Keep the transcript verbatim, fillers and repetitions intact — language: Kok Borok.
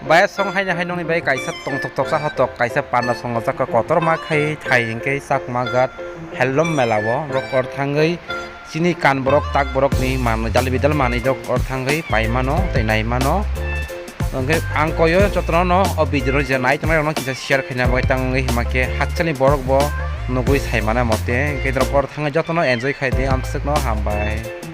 Baya song haino hai nokni bai kaisa tongthok toksa hotok kaisa panda songo jaka kotorma khai thai hinkhe Chakma Ghat Handloom Mela o borok or thangwi chini kan borok tak borok ni manwi dal bidal manwi jok or thangwi pai mano tei nai mano. Hwnkhe ang koyo jotono no o video no je nai tongnai rok no kisa share khaina bagwi tang wngwi hima khe hakchal ni borok bo nugwi sai mano mote hwnkhe borok or thangwi jotono enjoy khai di amswk no hambai.